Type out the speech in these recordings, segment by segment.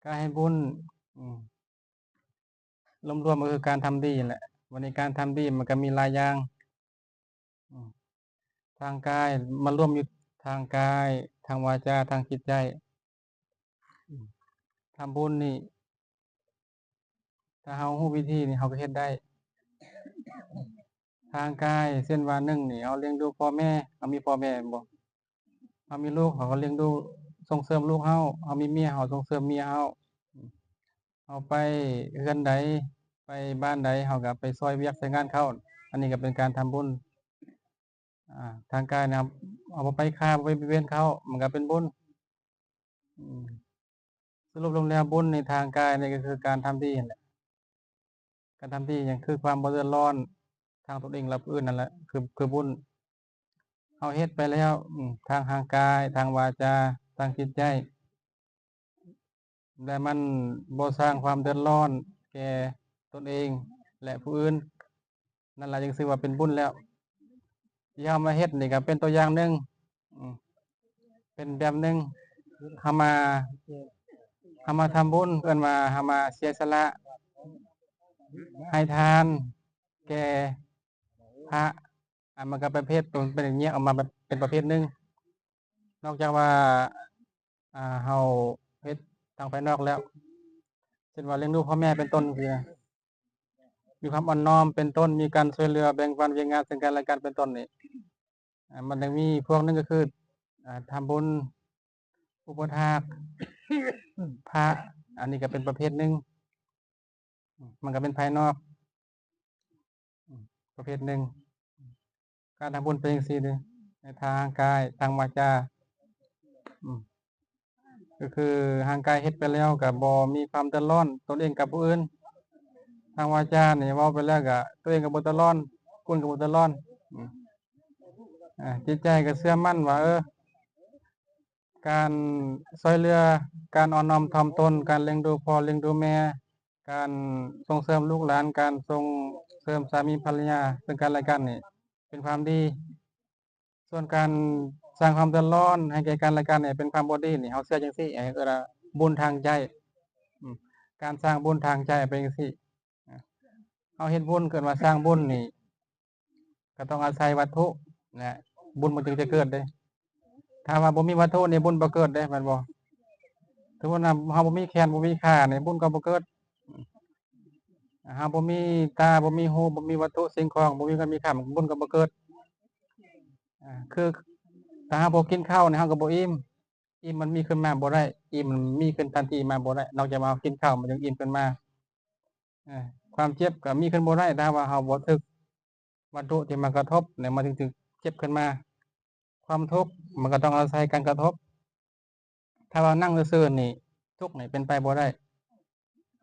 ການເຮັດບຸນ ອືມ ລວມໆກໍຄືການທຳດີຫັ້ນແຫຼະ. ບັດນີ້ການທຳດີມັນກໍມີຫຼາຍຢ່າງ ອືມ ທາງກາຍ ມາລວມຢູ່ທາງກາຍ, ທາງວາຈາ, ທາງຈິດໃຈ. ອືມ ທຳບຸນນີ້ ຖ້າເຮົາຮູ້ວິທີນີ້ ເຮົາກໍເຮັດໄດ້. ທາງກາຍ ເຊັ່ນວ່າ ໜຶ່ງນີ້ ເຮົາລ້ຽງດູພໍ່ແມ່, ເຮົາມີພໍ່ແມ່ແມ່ນບໍ່? ເຮົາມີລູກ ເຮົາກໍລ້ຽງດູ ສົ່ງເສີມລູກເຮົາ, ເຮົາມີເມຍ ເຮົາສົ່ງເສີມເມຍເຮົາ, ເຮົາໄປເຮືອນໃດ ໄປບ້ານໃດ ເຮົາກໍໄປຊ່ອຍວຽກຊ່ອຍງານເຂົາ, ອັນນີ້ກໍເປັນການທຳບຸນ. ອາ ທາງກາຍນະ ເຮົາບໍ່ໄປຂ້າ ບໍ່ໄປບຽດວຽນເຂົາ ມັນກໍເປັນບຸນ. ອືມ ສະຫຼຸບລົງແລ້ວ ບຸນໃນທາງກາຍນີ້ກໍຄືການທຳດີຫັ້ນແຫຼະ. ການທຳດີຫຍັງ? ຄືຄວາມບໍ່ເດືອດຮ້ອນທາງຕົນເອງ ແລະ ຜູ້ອື່ນນັ້ນແຫຼະ ຄື ຄືບຸນ. ເຮົາເຮັດໄປແລ້ວ ອືມ ທາງຮ່າງກາຍ, ທາງວາຈາ, ທາງຈິດໃຈ ແລະ ມັນບໍ່ສ້າງຄວາມເດືອດຮ້ອນແກ່ຕົນເອງ ແລະ ຜູ້ອື່ນ. ນັ້ນລະຈຶ່ງຊື່ວ່າເປັນບຸນແລ້ວ. ທີ່ເຮົາມາເຮັດນີ້ກໍເປັນຕົວຢ່າງໜຶ່ງ ອືມ ເປັນແບບໜຶ່ງ. ເຮົາມາ ເຮົາມາທຳບຸນ ເອີ້ນວ່າເຮົາມາເສຍສະຫຼະໃຫ້ທານແກ່ພະ. ອາ ມັນກໍປະເພດ ເປັນ ແຍກອອກມາເປັນປະເພດໜຶ່ງ. ນອກຈາກວ່າ ອາ ເຮົາເຮັດທາງພາຍນອກແລ້ວ ເຊັ່ນວ່າລ້ຽງດູພໍ່ແມ່ເປັນຕົ້ນຊີ້ນະ, ມີຄວາມອ່ອນນ້ອມເປັນຕົ້ນ, ມີການຊ່ວຍເຫຼືອແບ່ງປັນວຽກງານເຊິ່ງກັນແລະກັນເປັນຕົ້ນນີ້ ອາ ມັນຍັງມີພວກໜຶ່ງກໍຄື ອາ ທຳບຸນອຸປະຖາກພະ, ອັນນີ້ກໍເປັນປະເພດໜຶ່ງ. ມັນກໍເປັນພາຍນອກ ປະເພດໜຶ່ງ. ການທຳບຸນເປັນຈັ່ງຊີ້ເດ້ ໃນທາງຮ່າງກາຍ, ທາງວາຈາ ອືມ ກໍຄືຮ່າງກາຍເຮັດໄປແລ້ວກໍບໍ່ມີຄວາມເດືອດຮ້ອນຕົນເອງກັບຜູ້ອື່ນ. ທາງວາຈານີ້ເວົ້າໄປແລ້ວກໍຕົວເອງກໍບໍ່ເດືອດຮ້ອນ, ຜູ້ອື່ນກໍບໍ່ເດືອດຮ້ອນ. ອາ ຈິດໃຈກໍເຊື່ອໝັ້ນວ່າ ເອີ ການຊ່ວຍເຫຼືອ, ການອ່ອນນ້ອມຖ່ອມຕົນ, ການລ້ຽງດູພໍ່ລ້ຽງດູແມ່, ການສົ່ງເສີມລູກຫຼານ, ການສົ່ງເສີມສາມີພັນລະຍາເຊິ່ງກັນແລະກັນນີ້ເປັນຄວາມດີ. ສ່ວນການສ້າງຄວາມເດືອດຮ້ອນໃຫ້ແກ່ກັນແລະກັນນີ້ເປັນຄວາມບໍ່ດີນີ້ ເຮົາເຊື່ອຈັ່ງຊີ້ ເອີ້ນວ່າບຸນທາງໃຈ. ອືມ ການສ້າງບຸນທາງໃຈເປັນຈັ່ງຊີ້. ເຮົາເຮັດບຸນ ເອີ້ນວ່າສ້າງບຸນນີ້ ກໍຕ້ອງອາໄສວັດຖຸນະ ບຸນມັນຈຶ່ງຈະເກີດເດ້. ຖ້າວ່າບໍ່ມີວັດຖຸນີ້ ບຸນບໍ່ເກີດເດ້ ແມ່ນບໍ່? ສົມມຸດວ່າເຮົາບໍ່ມີແຂນ ບໍ່ມີຂານີ້ ບຸນກໍບໍ່ເກີດ. ເຮົາບໍ່ມີຕາ ບໍ່ມີຫູ ບໍ່ມີວັດຖຸສິ່ງຂອງ ບໍ່ມີເງິນມີຄຳ ບຸນກໍບໍ່ເກີດ. ອາ ຄືຖ້າເຮົາບໍ່ກິນເຂົ້ານີ້ ເຮົາກໍບໍ່ອີ່ມ. ອີ່ມມັນມີຂຶ້ນມາບໍ່ໄດ້, ອີ່ມມັນມີຂຶ້ນທັນທີມາບໍ່ໄດ້, ນອກຈາກວ່າເຮົາກິນເຂົ້າມັນຈຶ່ງອີ່ມຂຶ້ນມາ. ເອີ ຄວາມເຈັບກໍມີຂຶ້ນບໍ່ໄດ້ ຖ້າວ່າເຮົາບໍ່ຖືກວັດຖຸທີ່ມາກະທົບ ແລ້ວມັນຈຶ່ງຈະເຈັບຂຶ້ນມາ. ຄວາມທຸກມັນກໍຕ້ອງອາໄສການກະທົບ. ຖ້າວ່ານັ່ງຊື່ໆນີ້ ທຸກນີ້ເປັນໄປບໍ່ໄດ້,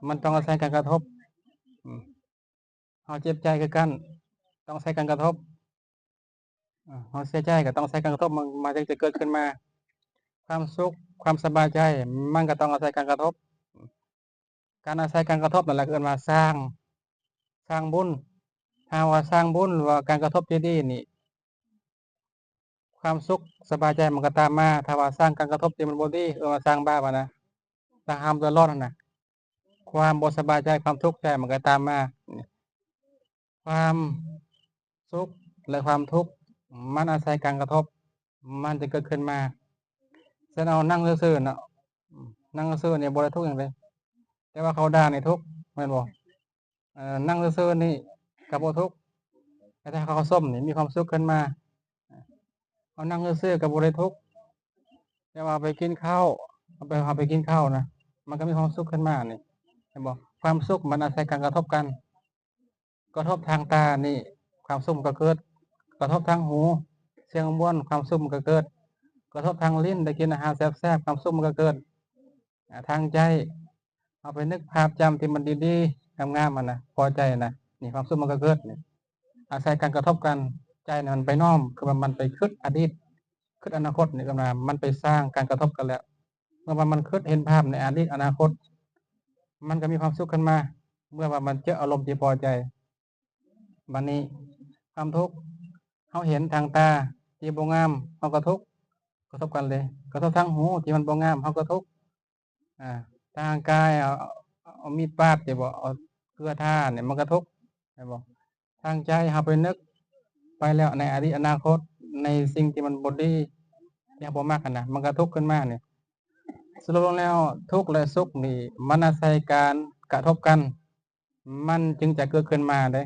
ມັນຕ້ອງອາໄສການກະທົບ. ອືມ ເຮົາເຈັບໃຈຄືກັນ ຕ້ອງອາໄສການກະທົບ. ເຮົາເສຍໃຈກໍຕ້ອງອາໄສການກະທົບ ມັນ ມັນຈຶ່ງຈະເກີດຂຶ້ນມາ. ຄວາມສຸກ ຄວາມສະບາຍໃຈ ມັນກໍຕ້ອງອາໄສການກະທົບ. ການອາໄສການກະທົບນັ້ນແຫຼະ ເອີ້ນວ່າສ້າງ ສ້າງບຸນ. ຖ້າວ່າສ້າງບຸນ ຫຼືວ່າການກະທົບທີ່ດີນີ້ ຄວາມສຸກສະບາຍໃຈມັນກໍຕາມມາ. ຖ້າວ່າສ້າງການກະທົບທີ່ມັນບໍ່ດີ ເອີ້ນວ່າສ້າງບາບຫັ້ນນະ ສ້າງຄວາມເດືອດຮ້ອນຫັ້ນນະ ຄວາມບໍ່ສະບາຍໃຈ ຄວາມທຸກໃຈມັນກໍຕາມມາ. ຄວາມສຸກ ແລະ ຄວາມທຸກ ມັນອາໄສການກະທົບ ມັນຈະເກີດຂຶ້ນມາ. ເຊັ່ນເຮົານັ່ງຊື່ໆເນາະ ນັ່ງຊື່ໆນີ້ບໍ່ໄດ້ທຸກຫຍັງເດ້ ແຕ່ວ່າເຂົາດ່ານີ້ທຸກ ແມ່ນບໍ່? ເອີ ນັ່ງຊື່ໆນີ້ກໍບໍ່ທຸກ ແຕ່ຖ້າເຂົາຊົມນີ້ມີຄວາມສຸກຂຶ້ນມາ. ເຮົານັ່ງຊື່ໆກໍບໍ່ໄດ້ທຸກ ແຕ່ວ່າເຮົາໄປກິນເຂົ້າ ເຮົາໄປ ເຮົາໄປກິນເຂົ້ານະ ມັນກໍມີຄວາມສຸກຂຶ້ນມານີ້ ເຫັນບໍ່? ຄວາມສຸກມັນອາໄສການກະທົບກັນ. ກະທົບທາງຕານີ້ ຄວາມສຸກມັນກໍເກີດ, ກະທົບທາງຫູ ສຽງມ່ວນ ຄວາມສຸກມັນກໍເກີດ, ກະທົບທາງລີ້ນ ໄດ້ກິນອາຫານແຊບໆ ຄວາມສຸກມັນກໍເກີດ. ອາ ທາງໃຈ ເຮົາໄປນຶກພາບຈຳທີ່ມັນດີໆ ງາມໆ ຫັ້ນນະ ພໍໃຈນະ ນີ້ຄວາມສຸກມັນກໍເກີດນີ້. ອາໄສການກະທົບກັນ ໃຈນັ້ນມັນໄປນ້ອມ ຄືວ່າມັນໄປຄິດອະດີດ ຄິດອະນາຄົດນີ້ ເອີ້ນວ່າມັນໄປສ້າງການກະທົບກັນແລ້ວ. ເມື່ອວ່າມັນຄິດເຫັນພາບໃນອະດີດອະນາຄົດ ມັນກໍມີຄວາມສຸກຂຶ້ນມາ ເມື່ອວ່າມັນເຈີອາລົມທີ່ພໍໃຈ. ບາດນີ້ຄວາມທຸກ ເຮົາເຫັນທາງຕາທີ່ບໍ່ງາມ ເຮົາກໍທຸກ ກະທົບກັນເລີຍ, ກະທົບທາງຫູທີ່ມັນບໍ່ງາມ ເຮົາກໍທຸກ. ອາ າງກາຍເອົາ ເອົາມີດປາດ ຊິບໍ່ ເອົາເກືອທານີ້ ມັນກະທົບ ແມ່ນບໍ່? ທາງໃຈເຮົາໄປນຶກໄປແລ້ວໃນອະດີດອະນາຄົດ ໃນສິ່ງທີ່ມັນບໍ່ດີ ທີ່ເຮົາບໍ່ມັກຫັ້ນນະ ມັນກະທຸກຂຶ້ນມານີ້. ສະຫຼຸບລົງແລ້ວ ທຸກ ແລະ ສຸກນີ້ ມັນອາໄສການກະທົບກັນ ມັນຈຶ່ງຈະເກີດຂຶ້ນມາເດ້.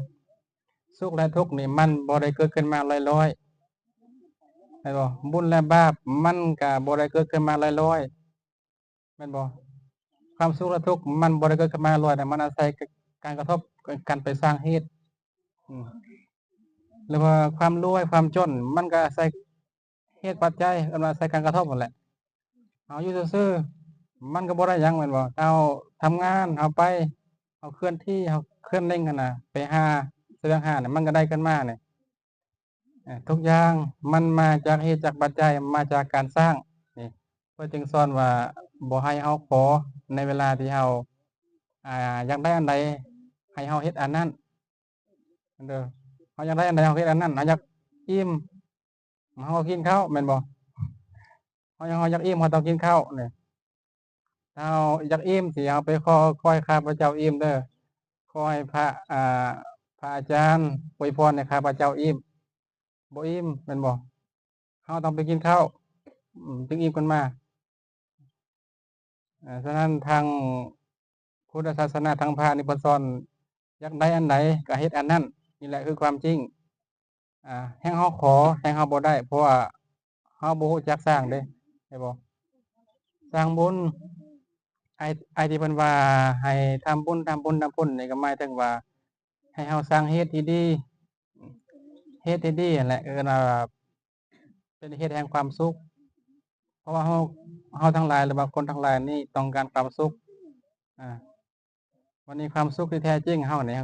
ສຸກ ແລະ ທຸກນີ້ ມັນບໍ່ໄດ້ເກີດຂຶ້ນມາລອຍໆ ແມ່ນບໍ່? ບຸນ ແລະ ບາບ ມັນກະບໍ່ໄດ້ເກີດຂຶ້ນມາລອຍໆ ແມ່ນບໍ່? ຄວາມສຸກ ແລະ ທຸກ ມັນບໍ່ໄດ້ເກີດຂຶ້ນມາລອຍໆ ມັນອາໄສການກະທົບກັນໄປສ້າງເຫດ ອືມ ຫຼືວ່າຄວາມລວຍ ຄວາມຈົນ ມັນກະອາໄສ ເຫດປັດໄຈ ເອີ້ນວ່າໃສ່ການກະທົບຫັ້ນແຫຼະ. ເຮົາຢູ່ຊື່ໆ ມັນກໍບໍ່ໄດ້ຫຍັງແມ່ນບໍ່? ເຮົາທຳງານ ເຮົາໄປ ເຮົາເຄື່ອນທີ່ ເຮົາເຄື່ອນເລັ່ງຫັ້ນນະ ໄປຫາສະແຫວງຫານີ້ ມັນກໍໄດ້ຂຶ້ນມານີ້. ເອີ ທຸກຢ່າງມັນມາຈາກເຫດຈາກປັດໄຈ ມາຈາກການສ້າງນີ້. ເພິ່ນຈຶ່ງສອນວ່າບໍ່ໃຫ້ເຮົາຂໍໃນເວລາທີ່ເຮົາ ອ່າ ຢາກໄດ້ອັນໃດ ໃຫ້ເຮົາເຮັດອັນນັ້ນເດີ. ເຮົາຢາກໄດ້ອັນໃດ ເຮົາເຮັດອັນນັ້ນ. ເຮົາຢາກອີ່ມ ເຮົາກໍກິນເຂົ້າແມ່ນບໍ່? ເຮົາ ເຮົາຢາກອີ່ມ ເຮົາຕ້ອງກິນເຂົ້ານີ້. ຖ້າເຮົາຢາກອີ່ມ ຊິເຮົາໄປຂໍ ຂໍໃຫ້ຂ້າພະເຈົ້າອີ່ມເດີ ຂໍໃຫ້ພະ ອ່າ ພະອາຈານອວຍພອນໃຫ້ຂ້າພະເຈົ້າອີ່ມ ບໍ່ອີ່ມແມ່ນບໍ່? ເຮົາຕ້ອງໄປກິນເຂົ້າ ອືມ ຈຶ່ງອີ່ມຂຶ້ນມາ. ເອີ ສະນັ້ນທາງພຸດທະສາສະໜາ ທາງພະນີ້ເພິ່ນສອນ ຢາກໄດ້ອັນໃດກໍເຮັດອັນນັ້ນ. ນີ້ແຫຼະຄືຄວາມຈິງ. ອ່າ ແຮ່ງເຮົາຂໍ ແຮ່ງເຮົາບໍ່ໄດ້ ເພາະວ່າເຮົາບໍ່ຮູ້ຈັກສ້າງເດ້ ເຫັນບໍ່? ສ້າງບຸນ ໄອ້ ໄອ້ທີ່ເພິ່ນວ່າໃຫ້ທຳບຸນ ທຳບຸນ ທຳບຸນນີ້ ກໍໝາຍເຖິງວ່າໃຫ້ເຮົາສ້າງເຫດທີ່ດີ ເຫດທີ່ດີຫັ້ນແຫຼະ ເອີ້ນວ່າ ເປັນເຫດແຫ່ງຄວາມສຸກ ເພາະວ່າເຮົາ ເຮົາທັງຫຼາຍ ຫຼືວ່າຄົນທັງຫຼາຍນີ້ຕ້ອງການຄວາມສຸກ. ອາ ວັນນີ້ຄວາມສຸກທີ່ແທ້ຈິງເຮົານີ້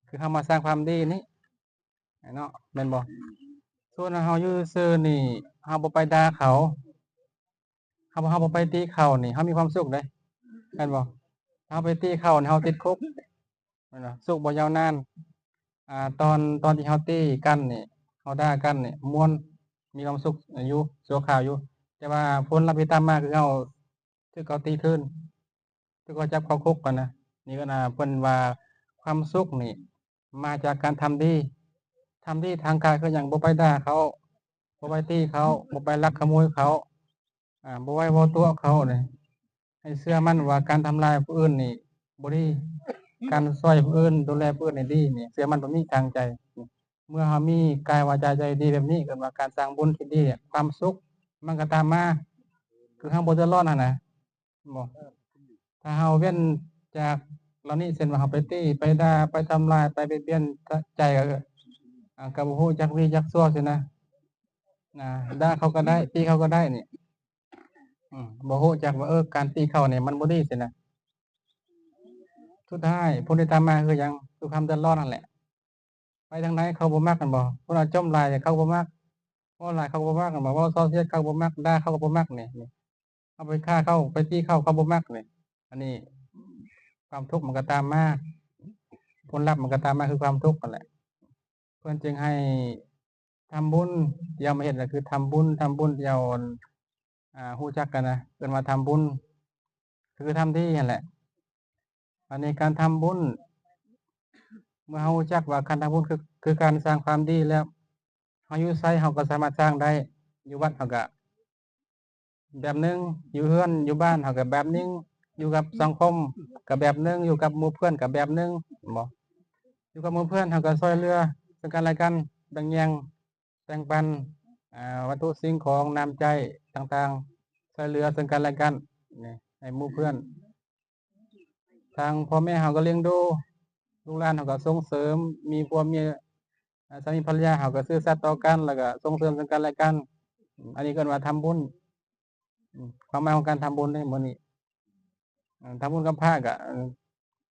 ຄືເຮົາມາສ້າງຄວາມດີນີ້ເນາະ ແມ່ນບໍ່? ສ່ວນເຮົາຢູ່ຊື່ນີ້ ເຮົາບໍ່ໄປດ່າເຂົາ ເຮົາ ເຮົາບໍ່ໄປຕິເຂົານີ້ ເຮົາມີຄວາມສຸກເດ້ ແມ່ນບໍ່? ເຮົາໄປຕິເຂົານີ້ ເຮົາຕິດຄຸກ ແມ່ນບໍ່? ສຸກບໍ່ຍາວນານ. ອ່າ ຕອນ ຕອນທີ່ເຮົາຕີກັນນີ້ ເຮົາດ່າກັນນີ້ ມ່ວນ ມີຄວາມສຸກຢູ່ຊົ່ວຄາວຢູ່ ແຕ່ວ່າຜົນລັບທີ່ຕາມມາຄືເຮົາຖືກເຂົາຕີຄືນ ຖືກເຂົາຈັບເຂົ້າຄຸກຫັ້ນນະ. ນີ້ກໍນະ ເພິ່ນວ່າຄວາມສຸກນີ້ມາຈາກການທຳດີ. ທຳດີທາງກາຍຄືຫຍັງ? ບໍ່ໄປດ່າເຂົາ ບໍ່ໄປຕີເຂົາ ບໍ່ໄປລັກຂະໂມຍເຂົາ ອ່າ ບໍ່ໄຫວ້ບໍ່ຕົວະເຂົານີ້. ໃຫ້ເຊື່ອໝັ້ນວ່າການທຳລາຍຜູ້ອື່ນນີ້ບໍ່ດີ ການຊ່ອຍຜູ້ອື່ນ ດູແລຜູ້ອື່ນນີ້ດີນີ້ ເຊື່ອໝັ້ນແບບນີ້ທາງໃຈ. ເມື່ອເຮົາມີກາຍ ວາຈາ ໃຈດີແບບນີ້ ເອີ້ນວ່າການສ້າງບຸນທີ່ດີ ຄວາມສຸກມັນກໍຕາມມາ ຄືເຮົາບໍ່ເດືອດຮ້ອນຫັ້ນນະ ບໍ່? ຖ້າເຮົາເວັ້ນຈາກເຫຼົ່ານີ້ ເຊັ່ນວ່າເຮົາໄປຕີ ໄປດ່າ ໄປທຳລາຍ ໄປບຽດບຽນໃຈ ກໍ ອ່າ ກໍບໍ່ຮູ້ຈັກດີຈັກຊົ່ວຊີ້ນະ ອ່າ ດ່າເຂົາກໍໄດ້ ຕີເຂົາກໍໄດ້ນີ້ ອືມ ບໍ່ຮູ້ຈັກວ່າ ເອີ ການຕີເຂົານີ້ມັນບໍ່ດີຊີ້ນະ. ສຸດທ້າຍຜົນທີ່ຕາມມາຄືຫຍັງ? ຄືຄວາມເດືອດຮ້ອນຫັ້ນແຫຼະ. ໄປທາງໃດເຂົາບໍ່ມັກຫັ້ນບໍ່? ຄົນເຮົາຈົ່ມຫຼາຍເຂົາບໍ່ມັກ ເວົ້າຫຼາຍເຂົາບໍ່ມັກຫັ້ນບໍ່? ເວົ້າສ່ອສຽດເຂົາບໍ່ມັກ ດ່າເຂົາກໍບໍ່ມັກນີ້ ເຮົາໄປຂ້າເຂົາ ໄປຕີເຂົາ ເຂົາບໍ່ມັກນີ້. ອັນນີ້ຄວາມທຸກມັນກໍຕາມມາ ຜົນລັບມັນກໍຕາມມາຄືຄວາມທຸກຫັ້ນແຫຼະ. ເພິ່ນຈຶ່ງໃຫ້ທຳບຸນ ທີ່ເຮົາມາເຮັດກໍຄືທຳບຸນ ທຳບຸນທີ່ເຮົາ ອ່າ ຮູ້ຈັກກັນນະ ເອີ້ນວ່າທຳບຸນ ຄືທຳດີຫັ້ນແຫຼະ. ອັນນີ້ການທຳບຸນ ເມື່ອເຮົາຮູ້ຈັກວ່າການທຳບຸນຄື ຄືການສ້າງຄວາມດີແລ້ວ ເຮົາຢູ່ໃສເຮົາກໍສາມາດສ້າງໄດ້ ຢູ່ວັດເຮົາກໍ ແບບໜຶ່ງ ຢູ່ເຮືອນຢູ່ບ້ານເຮົາກໍແບບໜຶ່ງ ຢູ່ກັບສັງຄົມກໍແບບໜຶ່ງ ຢູ່ກັບໝູ່ເພື່ອນກໍແບບໜຶ່ງ ແມ່ນບໍ່? ຢູ່ກັບໝູ່ເພື່ອນເຮົາກໍຊ່ວຍເຫຼືອເຊິ່ງກັນແລະກັນ ແບ່ງແຍງແບ່ງປັນ ອ່າ ວັດຖຸສິ່ງຂອງ ນ້ຳໃຈຕ່າງໆ ຊ່ວຍເຫຼືອເຊິ່ງກັນແລະກັນ ໃຫ້ໝູ່ເພື່ອນ. ທາງພໍ່ແມ່ເຮົາກໍລ້ຽງດູ ລູກຫຼານເຮົາກໍສົ່ງເສີມ ມີຜົວເມຍ ສາມີພັນລະຍາເຮົາກໍຊື່ສັດຕໍ່ກັນ ແລ້ວກໍສົ່ງເສີມເຊິ່ງກັນແລະກັນ. ອັນນີ້ເອີ້ນວ່າທຳບຸນ. ຄວາມໝາຍຂອງການທຳບຸນໃນມື້ນີ້ ທຳບຸນກັບພະກໍ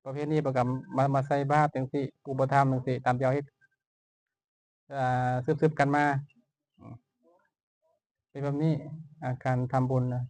ປະເພນີເພິ່ນກໍມາ ມາໃສ່ບາດຈັ່ງຊີ້ ອຸປະຖຳຈັ່ງຊີ້ ຕາມທີ່ເຮົາເຮັດ ສືບໆກັນມາ ເປັນແບບນີ້ ການທຳບຸນນະ.